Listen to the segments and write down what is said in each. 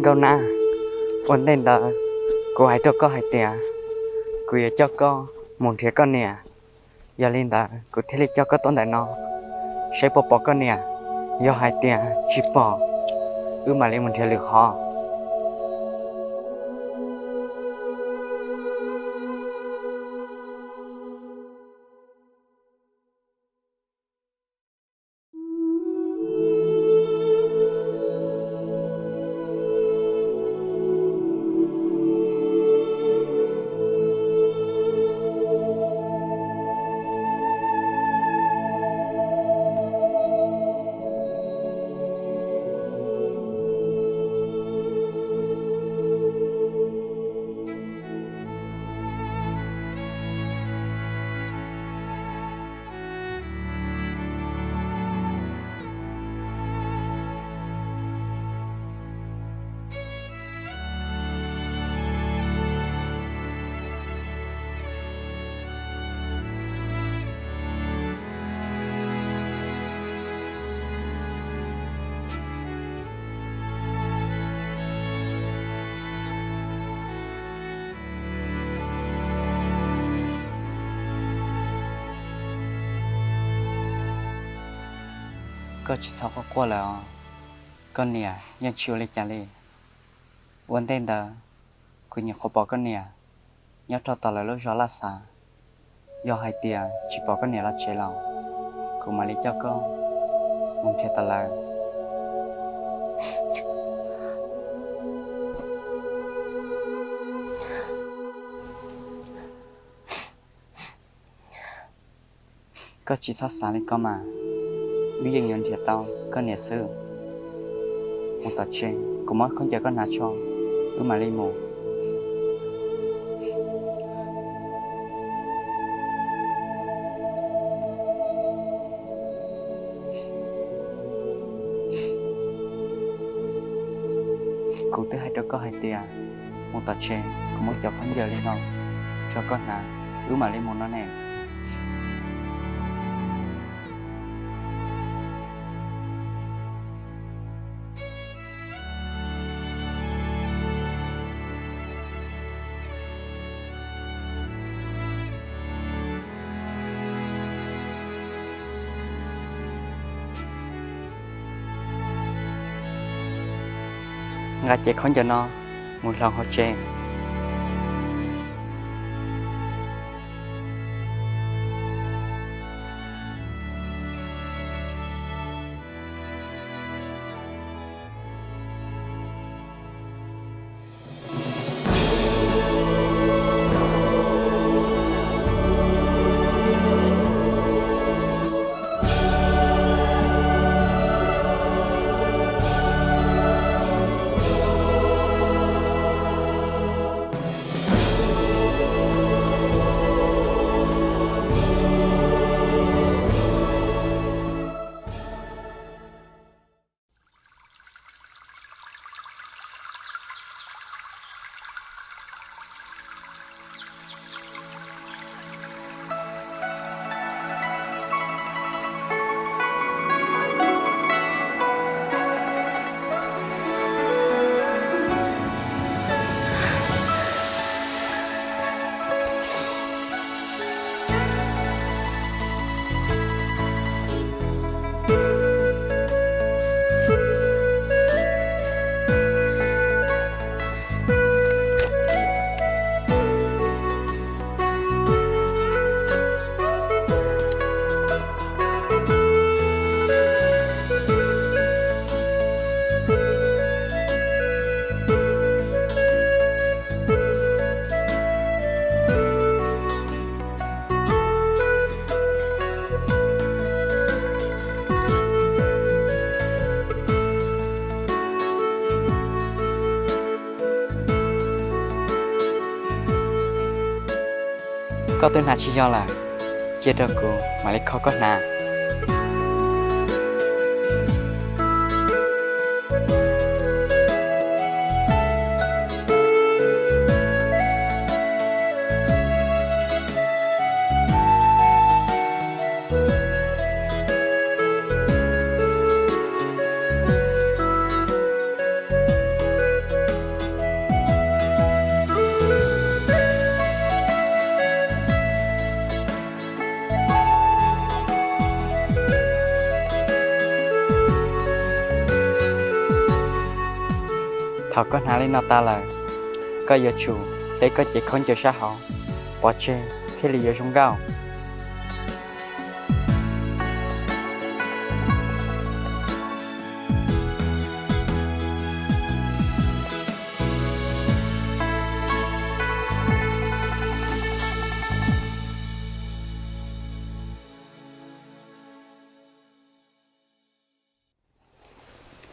Nkauj Nab, ua ntej ntawd kuv hais rau koj hais tias kuv yuav coj koj mus nrhiav koj niam. Yog li ntawd kuv thiaj li coj koj tuaj ntawm no, saib puas pom koj niam. Yog hais tias tsis pom, wb mam li mus nrhiav lwm qhov. Koj tsis txhob quaj quaj lawm os. Koj niam yeej tsis ua li cas li. Ua ntej ntawd kuv nyuam qhuav pom koj niam nyob rau tom lawv lub zos Laj Xav. Yog hais tias tsis pom koj niam los tsev los, kuv mam li coj koj mus nrhiav tom lawv. Koj tsis txhob xav li ko mas, wb yeej yuav nrhiav tau koj niam xwb. Mus tom tsev, kuv muab khaub ncaws koj hnav tso, wb mam li mus. Kuv twb hais rau koj hais tias mus tom tsev, kuv muab cov khaub ncaws li no tso koj hnav, wb mam li mus no ne. Nqa cev khaub ncaws no mus hloov hauv tsev. Koj twb hnav tsis yog lawm, cia rau kuv mam li kho koj hnav. Thaum koj hnav li no tas lawm, koj yuav tsum teb koj cev khaub ncaws sab hauv pov tseg thiaj li yuav zoo nkauj.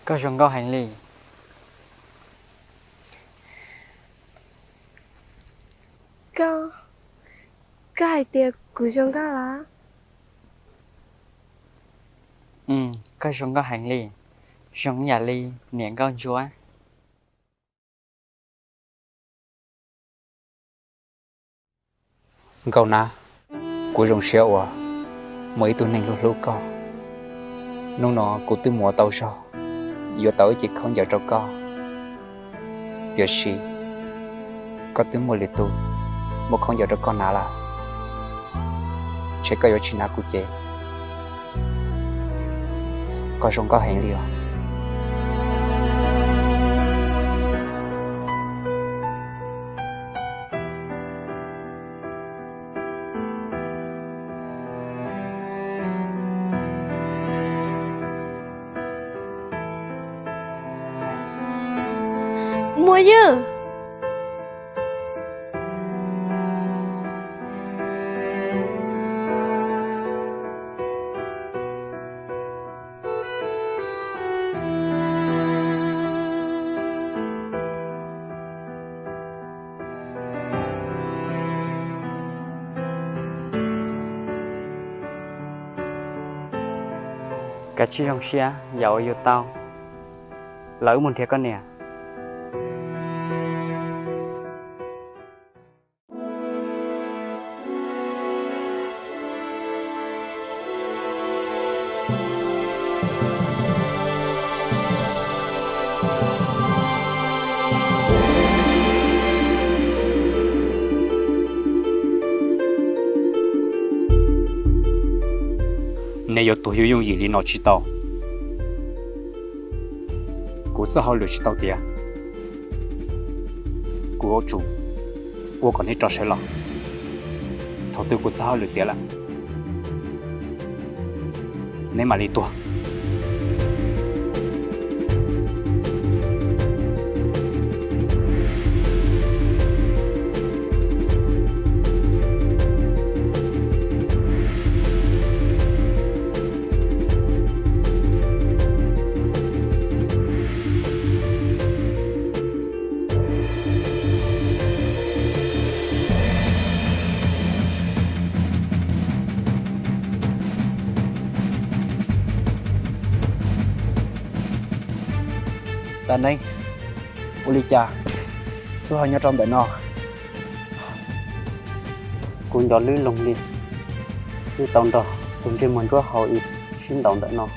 Koj zoo nkauj heev li. Koj, koj hais tias kuv zoo nkauj los? Koj zoo nkauj heev li, zoo yam li niam nkauj ntsuab. Nkauj Nab, kuv zoo siab uas muaj ib tug neeg hlub hlub koj. Hnub no kuv twb muaj tau zog yuav tau ib cev khaub ncaws rau koj, tiam sis koj twb muaj lwm tus muab khaub ncaws rau koj hnav lawm, ntshe koj yuav tsis hnav kuv cev. Koj zoo nkauj heev li os. Muam Ywg! Kav tsij zoo siab yam uas yus tau, los wb mus nrhiav koj niam. Neb yuav tuag yooj yooj yim li no tsis tau. Kuv txoj hauj lwm tsis tau tiav. Kuv yuav tsum ua kom neb rov sawv los. Thaum twg kuv txoj hauj lwm tiav lawm, neb mam li tuag. Tam neeb, ua li cas wb ho nyob rau ntawm no? Kuv nco lwb loog li, wb tau nrog tus ntsej muag ntsuab hau ib sib ntaus ntawm no.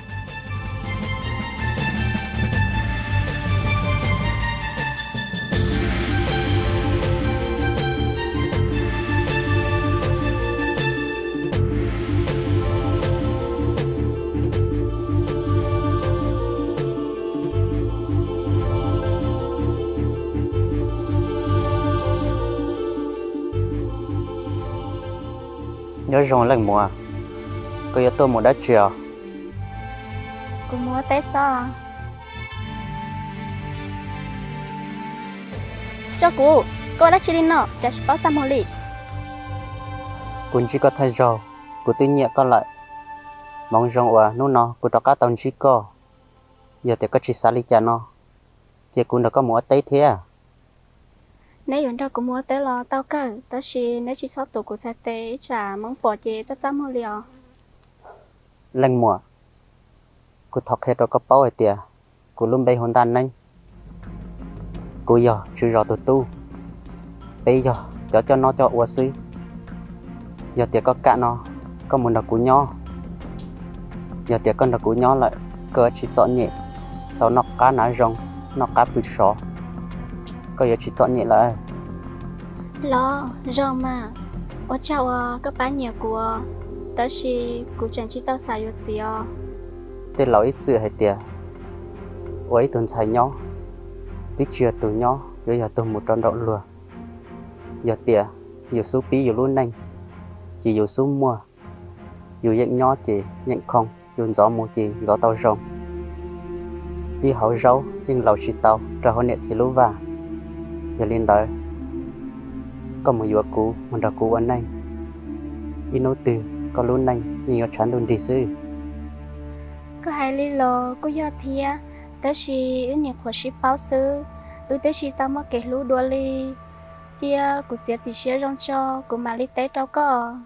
Nyob zoo leej muam, koj yuav tuaj mus dab tsi os? Kuv mus ua teb xwb. Tso kuv, koj ua dab tsi li no cas tsis paub txaj muag li? Kuv ntsib koj thawj zaug, kuv twb nyiam koj lawm. Hmoov zoo uas hnub no kuv rov qab tau ntsib koj. Yog tias koj tsis xav li cas no, ces kuv nrog koj mus ua teb thiab. Neb yuav nrog kuv mus ua teb los tau kawg, tab sis neb tsis txhob tuav kuv txhais tes, ib tsam Hmoob pom ces txaj txaj muag li os. Leej muam, kuv thov qhia rau koj paub hais tias kuv lub npe hu Ntaj Neeb. Kuv yog tswv zos tus tub, peb yog cov coj noj coj ua xwb. Yog tias koj kam no, koj mus nrog kuv nyob. Yog tias koj nrog kuv nyob lawm, koj yuav tsis txom nyem tau noj qab hnav zoo, noj qab pw sov. Koj yuav tsis txom nyem lawm. Los zoo mas, ua tsaug uas koj pab nyiam kuv, tab sis kuv tseem tsis tau xav yuav txiv os. Tej laus ib txwm hais tias ua ib tug ntxhais nyob, Twb tsis yog tus nyob, yuav yog tus mus rau nraum luag. Yog tias yus xub pib yus lub neej, ces yus xub muaj, yus yeem nyob ces yeem khoo, yus ntxov mus ces ntxov tau zoo. Ib hauv zaub yeej laus tsis tau rau hauv niam txiv lub vaj. Yog li ntawd, koj mus yuav kuv mus nrog kuv ua neej, ib hnub twg koj lub neej yeej yuav tshav ntuj nrig xwb. Koj hais li los kuj yog thiab, tab sis wb nyuam qhuav sib paub xwb, wb twb tsis tau muaj kev hlub dua li. Cia kuv txiav txim siab zoo tso, kuv mam li teb rau koj.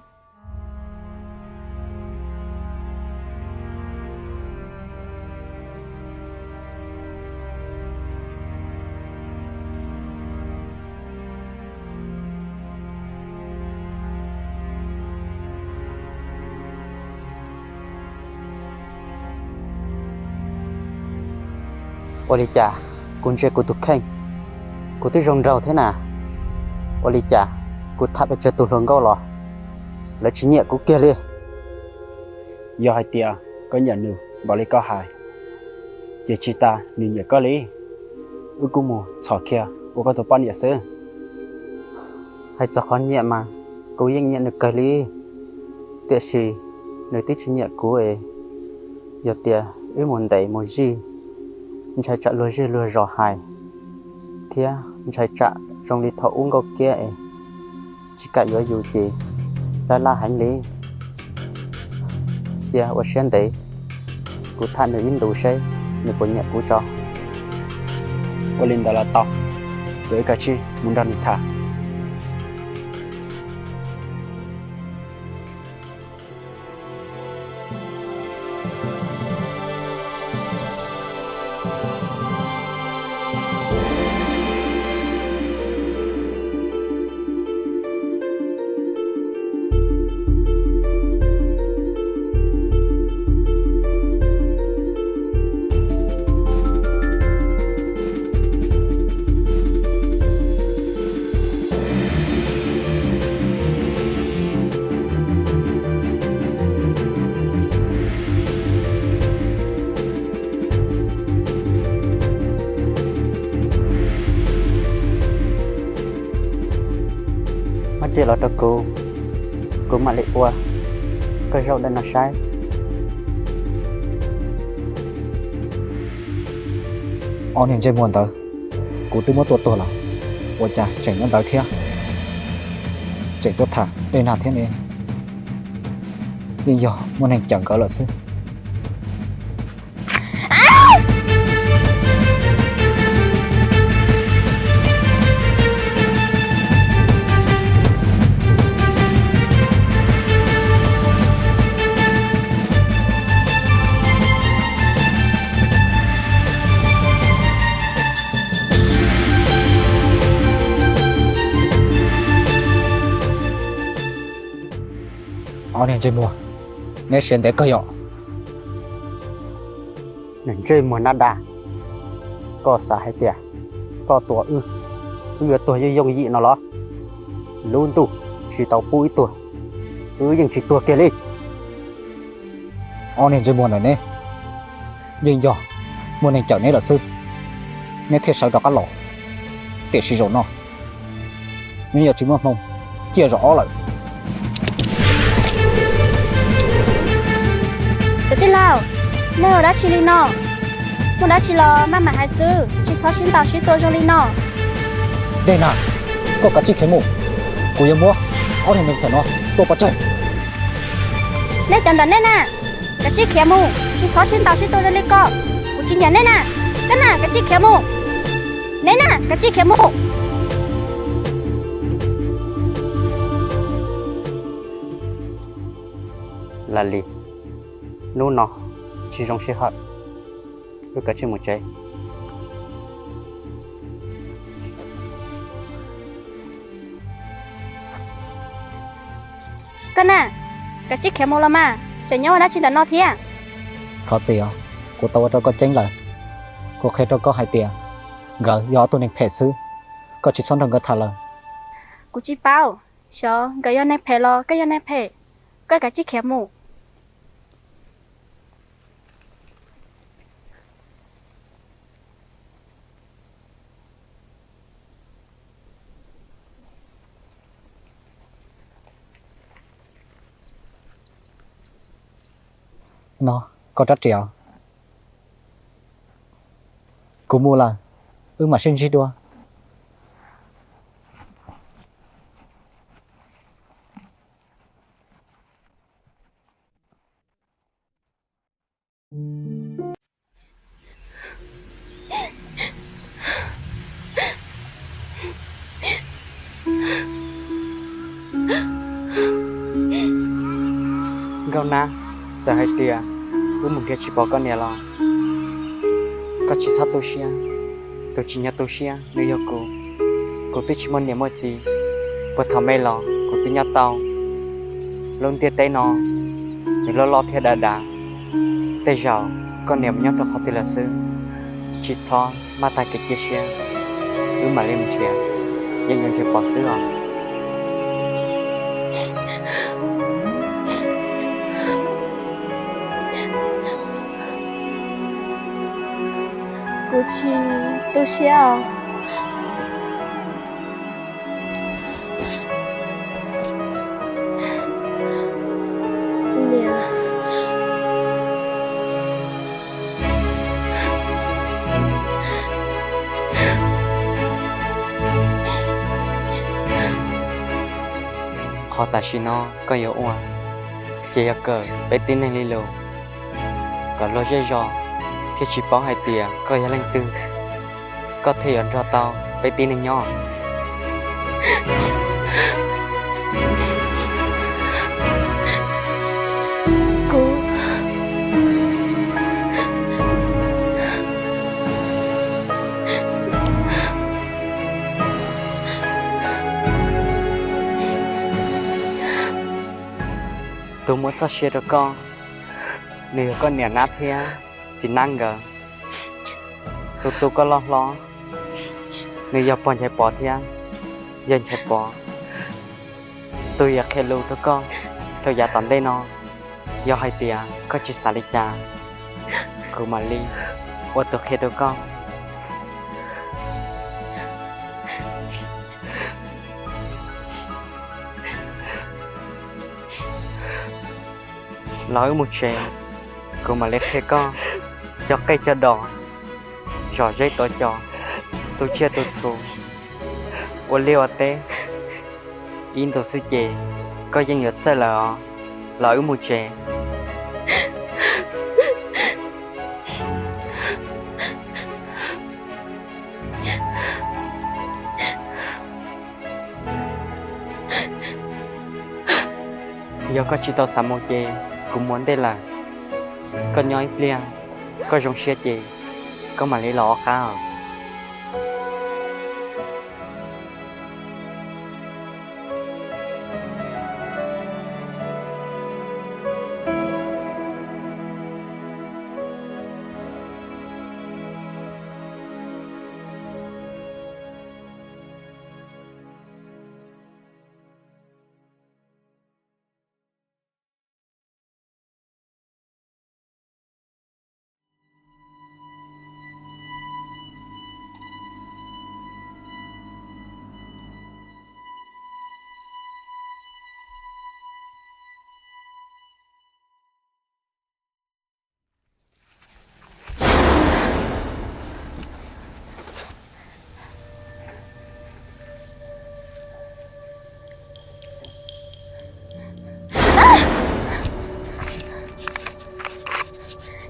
Ua li cas kuv ntsia kuv tus kheej, kuv twb zoo nraug thiab na. Ua li cas kuv tham pes tsawg tus hluas nkauj los lawv tsis nyiam kuv kiag li. Yog hais tias koj nyiam nws npaum li koj hais, ces tsis tas nws nyiam koj li. Wb kuj mus txhom kiag ua koj tus poj niam xwb. Hais txog qhov nyiam mas kuv yeej nyiam nws kawg li, tiam sis nws twb tsis nyiam kuv es. Yog tias wb mus ntev mus zij, ntshai tsam luag zej luag zos hais, thiab ntshai tsam zoo li thaum ub Nkauj Kiab es tsis kam yuav yus ces laj laj heev li. Cia ua siab ntev, kuv tham nws ib ntus seb nws puas nyiam kuv tso. Ua li ntawd los tau, ces wb kav tsij mus nrog nws tham. Muab ris los rau kuv, kuv mam li ua koj zaum ntawm no saib. Ob niag ntsej muag ntawd, kuv twb muab tua tuag los ua cas tseem nyob ntawd thiab. Tseem tuaj tham Dej Nag thiab ne, yeej yog muaj neeg cawm nkawd lawm xwb. Ob niag ntsej muag, neb siav ntev kawg yom? Niag ntsej muag nab dag, koj xav hais tias koj tua wb, wb yuav tuag yooj yooj yim no los? Lub ntuj tsis tau pub wb tuag, wb yeej tsis tuag kiag li. Ob niag ntsej muag ntawm neb, yeej yog muaj neeg cawm neb lawm xwb, neb thiaj sawv rov qab los. Tiam sis zaum no neb yuav tsis muaj hmoo ciaj zaum ob lawm. Cov tij laug, nej ua dab tsi li no? Muaj dab tsi los maj mam hais xwb, tsis txhob sib ntaus sib tua zoo li no. Dej Nag, koj kav tsij khiav mus, kuv yuav muab ob niag neeg phem no tua pov tseg. Nej cov ntawm nej na, kav tsij khiav mus, tsis txhob sib ntaus sib tua zoo li ko, kuv tsis nyiam nej na. Koj na, kav tsij khiav mus. Neb na, kav tsij khiav mus. Lam Lis, hnub no tsis zoo sij hawm, wb kav tsij mus tsev. Koj na, kav tsij khiav mus los mas, tseem nyob ua dab tsi ntawm no thiab? Thov txim os, kuv tau ua rau koj ceeb lawm. Kuv qhia rau koj hais tias nkawd yog ob tug neeg phem xwb, koj tsis txhob nrog nkawd tham lawm. Kuv tsis paub, xyov nkawd yog neeg phem los koj yog neeg phem, koj kav tsij khiav mus. No, koj rab riam. Kuv mus lawm, wb mam sib ntsib dua. Nkauj Nab, txawm hais tias wb mus nrhiav tsis pom koj niam los koj tsis txhob tu siab. Tus tsim nyog tu siab nws yog kuv. Kuv twb tsis muaj niam muaj txiv, puag thaum me los kuv twb nyob tau. Lub ntiaj teb no nws loj loj thiab dav dav, tej zaum koj niam mus nyob rau qhov twg lawm xwb. Tsis txhob maj tag kev cia siab, wb mam li mus nrhiav, yeej yuav nrhiav pom xwb os. Kuv tsis tu siab os. Niam. Qhov tam sim no koj yuav ua ces yog kawm peb tib neeg li lus kom luag zej zos thiaj tsis paub hais tias koj yog leej twg, koj thiaj yuav nrog tau peb tib neeg nyob. Kuv tus muab txoj sia rau koj, nws yog koj niam Nab thiab txiv Nab nkawd. Tus tu koj loj hlob, nws yog pog Nchaiv Pov thiab yawg Nchaiv Pov. Tus yuav qhia lus rau koj rau yav tom ntej no, yog hais tias koj tsis xav li cas, kuv mam li ua tus qhia rau koj. Los wb mus tsev, kuv mam li qhia koj cog qej cog dos, zom zeb tuav cos, tu tsiaj tu txhu, ua liaj ua teb. Ib ntus xwb ces koj yeej yuav txawj lawm os. Los wb mus tsev. Yog koj tsis tau xav mus ces kuv mus ntej lawm. Koj nyob ib pliag, koj zoo siab ces koj mam li los ua qab os.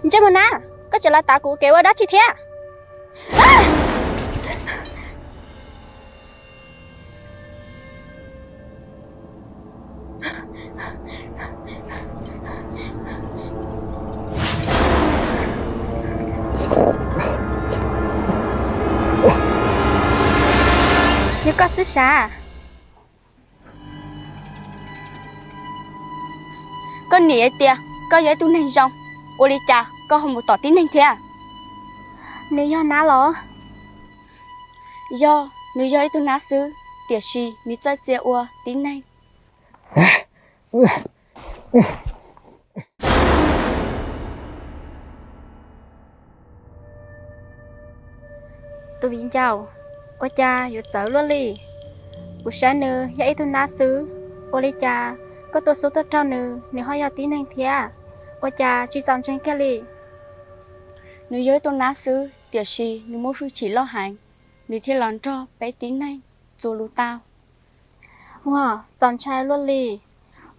Ntsej muag Nab, koj tseem los tav kuv kev ua dab tsi thiab? Yog koj xwb sav. Koj niam hais tias koj yog ib tug neeg zoo, ua li cas koj ho mus tom tib neeg thiab? Nws yog nab los? Yog, nws yog ib tug nab xwb, tiam sis nws txawj txia ua tib neeg. Tus viv ncaus, ua cas yuav txawv luaj li? Kuv saib nws yog ib tug nab xwb, ua li cas koj tuaj xub tuaj raug nws, nws ho yog tib neeg thiab? Ua cas tsis txaus ntseeg kiag li? Nws yog ib tug nab xwb, tiam sis nws muaj hwj chim loj heev, nws thiaj los nrog peb tib neeg txuas lus tau. Ua, txaus ntshai luaj li.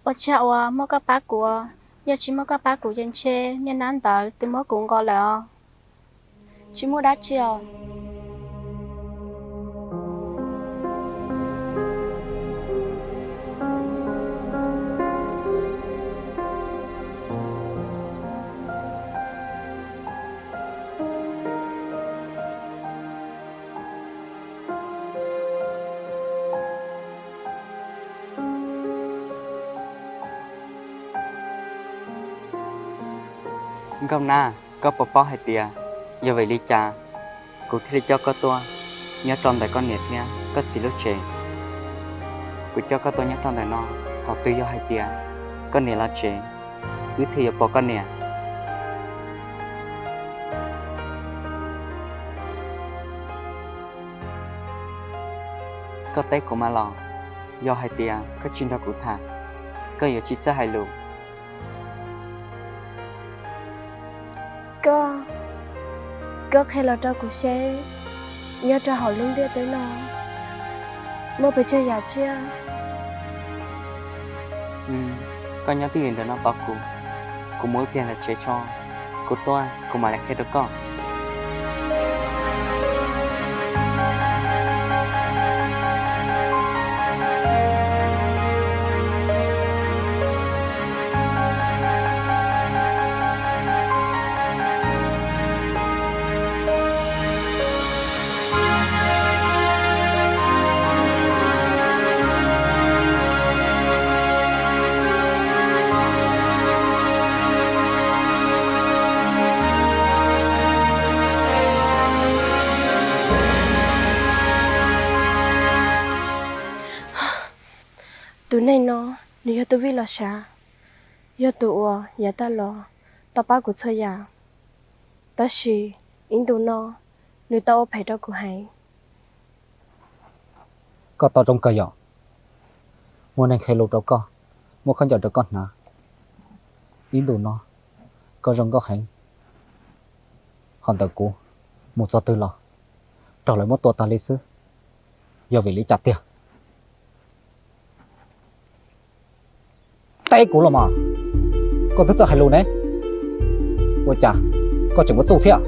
Ua tsaug uas muab koj pab kuv, yog tsis muab koj pab kuv ces ntshe niag nab ntawd twb muab kuv nqos lawm os. Tsis muaj dab tsi os. Nkauj Nab, koj puas paub hais tias yog vim li cas kuv thiaj li coj koj tuaj nyob rau ntawm koj niam thiab koj txiv lub tsev? Kuv coj koj tuaj nyob rau ntawm no, thaum twg yog hais tias koj niam los tsev, wb thiaj yuav pom koj niam. Koj teb kuv mas los, yog hais tias koj tsis nrog kuv tham, koj yuav tsis txawj hais lus. Koj, koj qhia los rau kuv seb, nyob rau hauv lub ntiaj teb no muaj pes tsawg yam tsiaj? Koj nyob twj ywm ntawm no tos kuv, kuv mus ib pliag ntawm tsev tso, kuv tuaj kuv mam li qhia rau koj. Tus neeg no, nws yog tus vij los sav, yog tus uas yav tag los tau pab kuv txhua yam, tab sis ib ntus no nws tau ua phem rau kuv heev. Koj tau zoo kawg yom, muaj neeg qhia lus rau koj, muab khaub ncaws rau koj hnav. Ib ntus no koj zoo nkauj heev, ho ntawm kuv mus txog twg los raug lawv muab tua tag li xwb, yog vim li cas tiag? Teb kuv los mas, koj twb txawj hais lus ne, ua cas koj tseem ua txuj thiab?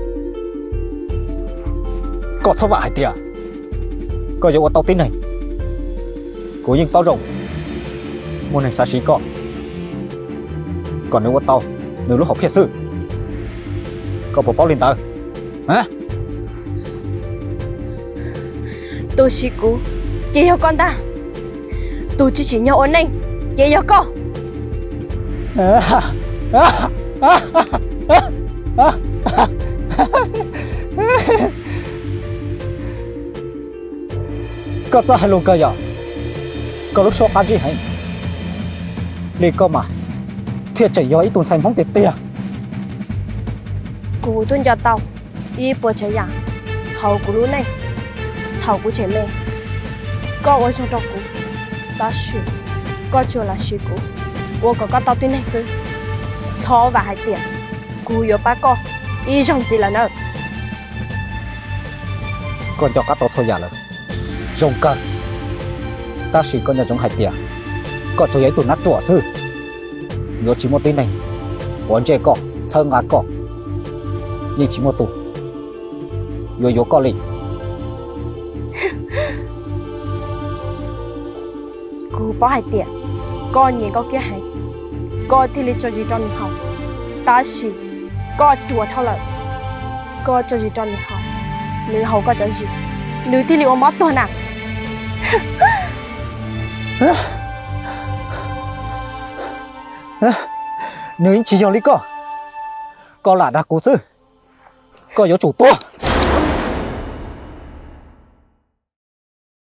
Koj txhob vam hais tias koj yuav ua tau tib neeg. Kuv yeej paub zoo, muaj neeg xav siv koj kom nws ua tau nws lub hom phiaj xwb. Koj puas paub li ntawd? Tus siv kuv ces yog koj ntag, tus tsis tsim nyog ua neej ces yog koj. Koj txawj hais lus kawg yom, koj lub suab qab zib heev li koj mas thiaj tseem yog ib tug ntxhais Hmoob tiag tiag. Kuv twb nco tau ib puas tsav yam hauv kuv lub neej thaum kuv tseem me. Koj ua zoo rau kuv, tab sis koj tsuas los siv kuv ua kom koj tau tib neeg xwb. Txhob vam hais tias kuv yuav pab koj ib zaug ntxiv lawm nawb. Koj nco qab tau txhua yam lawm, zoo kawg. Tab sis koj nco ntsoov hais tias koj tsuas yog ib tug nab ruam xwb. Yuav tsis muaj tib neeg quav ntsej koj, txhawb nqa koj, yeej tsis muaj tus yuav yuav koj li. Kuv paub hais tias koj nyiam Nkauj Kiab heev, koj thiaj li tso zis rau nws haus. Tab sis koj ruam dhau lawm, koj tso zis rau nws haus, nws haus koj cov zis, nws thiaj li ua mob tuag na. Nws yeej tsis yog li koj, koj lam dag kuv xwb. Koj yuav tsum tuag.